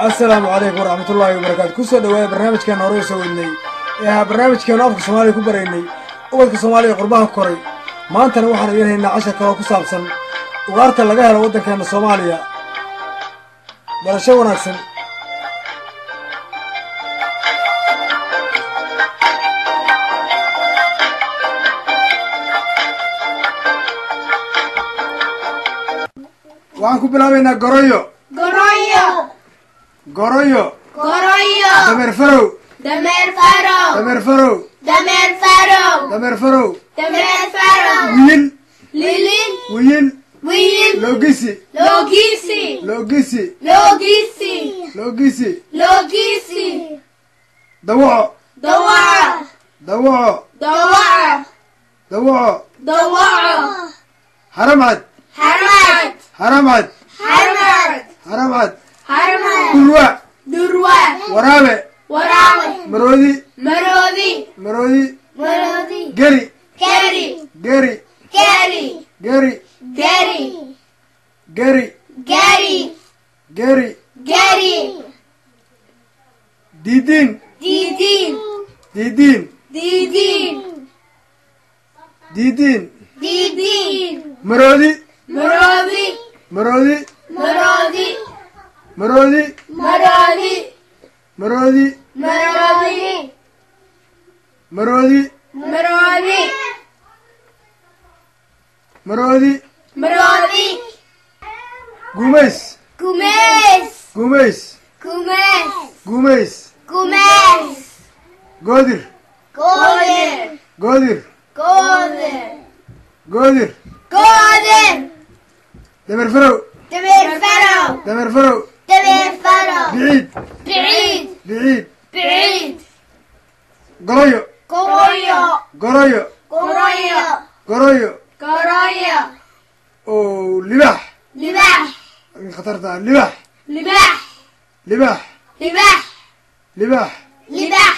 Asalaamu calaykum waraxmatullaahi wabarakaatu. Kusoo dhawaada barnaamijkeena hore usoo wadnay ee ahaa barnaamijkeenu afka Soomaaliya ku baraynay ubadka Soomaaliya ee qurbaha ku koray. Maantana waxaan idiin haynaa cashar kaloo ku saabsan ugaarta laga helo waddankeena Soomaaliya. Barasho wanaagsan. Waxaan ku bilaabaynaa goroyo. Goroyo. Goroyo. Goroyo. Dameer farow. Dameer farow. Dameer farow. Dameer farow. Dameer farow. Dameer farow. Wiyil. Lilin. Wiyil. Wiyil. Loogisi. Loogisi. Loogisi. Loogisi. Loogisi. Loogisi. Dawaco. Dawaco. Dawaco. Dawaco. Dawaco. Dawaco. Haramcad. Haramcad. Haramcad. Haramcad. Haramcad. Haramcad. Dhurwaa. Dhurwaa. Waraabe. Waraabe. Maroodi. Maroodi. Maroodi. Maroodi. Geri. Geri. Geri. Geri. Geri. Geri. Geri. Geri. Geri. Geri. Diidiin. Diidiin. Diidiin. Diidiin. Diidiin. Diidiin. Maroodi. Maroodi. Maroodi. Maroodi. Maroodi. Maroodi. Maroodi. Maroodi. Maroodi. Maroodi. Maroodi. Maroodi. Gumays. Gumeys. Gumays. Gumeys. Gumays. Gumeys. Goodir. Goodir. Goodir. Goodir. Goodir. Goodir. Dameer farow. Dameer farow. Dameer farow. Dameer farow. Biciid. Biciid. Biciid. Biciid. Goroyo. Goroyo. Goroyo. Goroyo. Goroyo. Goroyo. Oo libaax. Libaax. Khatarta libaax. Libaax. Libaax. Libaax. Libaax. Libaax.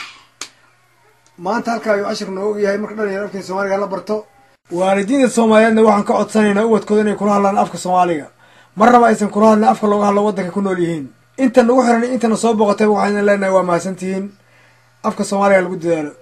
Maanta halkaa ayuu cashir noogu yahay. Marka dhalinyaro afka Soomaaliga la barto, waalidiinta Soomaaliyeedna waxaan ka codsanaynaa ubadkooda inay kula hadlaan afka Soomaaliga, marnaba aysan kula hadlin afka looga hadlo waddanka ku nool yihiin. Inta nagu xiran, intana soo booqatayba, waxaan leenahay waa mahadsantihiin. Afka Soomaaliga lagu dadaalo.